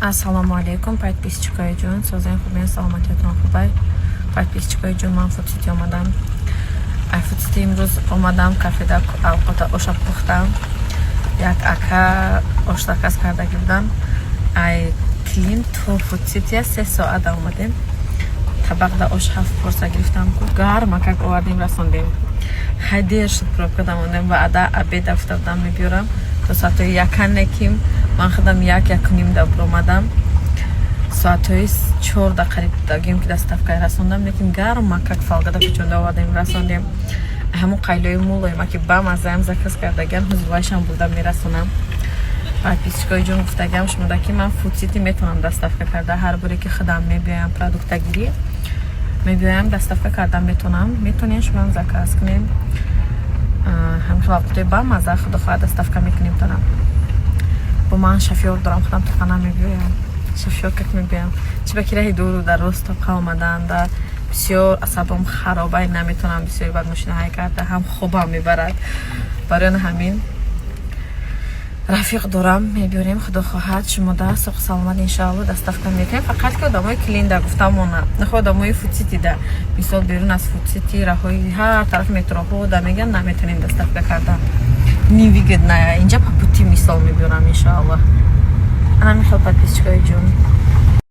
Ассалому алайкум, подписчикои ҷон, созаи хубен, саломатиятон хубай. Подписчикои ҷон, ман Фудсити омадам. Ай Фудсити имрӯз омадам кафеда, авқота оша пухтам. Як ака ош заказ кардаги будам. Ай Клин то Фудсития 3 соата омадем. Табақда ош ҳафт порса гирифтам, гармакак овардем, расондем. Хай, дер шуд, пробка дамондем. Ваъда обеда гуфта будам, мебиёрам то соатҳои якане, ки ман худам як, якуним да буромадам. Соатҳои 4 да қариб дагим, ки доставкаи расондам, лекин гармакак фолгада печонда овардем, расондем. Ҳамон қайлои мулоима, ки бамазаям заказ кардагиам, ҳузурвайшам бурда мерасонам. Подписчикои ҷон, гуфтагиам шумода, ки ман Фудсити метавонам доставка карда. Ҳар боре ки худам мебиёям, продуктагирӣ мебиёям, доставка карда метавонам. Метавонем шумоам заказ кунем. Ҳамин хел вақтҳои бамаза, худо хоҳад, доставка мекунем тона. Бо ман шофёр дорам, худам тоқана мебиёям, шофёр как мебиёям. Чи ба ки раҳи дуру дар рост тоқа омаданда бисёр асабом харобай, наметавонам бисёри бад мошинаҳай карда, ҳам хобам мебарад. Барои ҳамин рафиқ дорам, мебиёрем, худо хоҳад, шумода соқ саломат, иншоалло, доставка мекунем. Фақат ки одамои Клинда гуфтамона, нахо одамои Фудситида, мисол, берун аз Фудсити, раҳои ҳар тарафи метроҳо да меган, наметавонем доставка карда, невыгодная. Инҷа по пути, мисол, мебиёрам, иншоалло. Ана михел, подписчикои ҷон.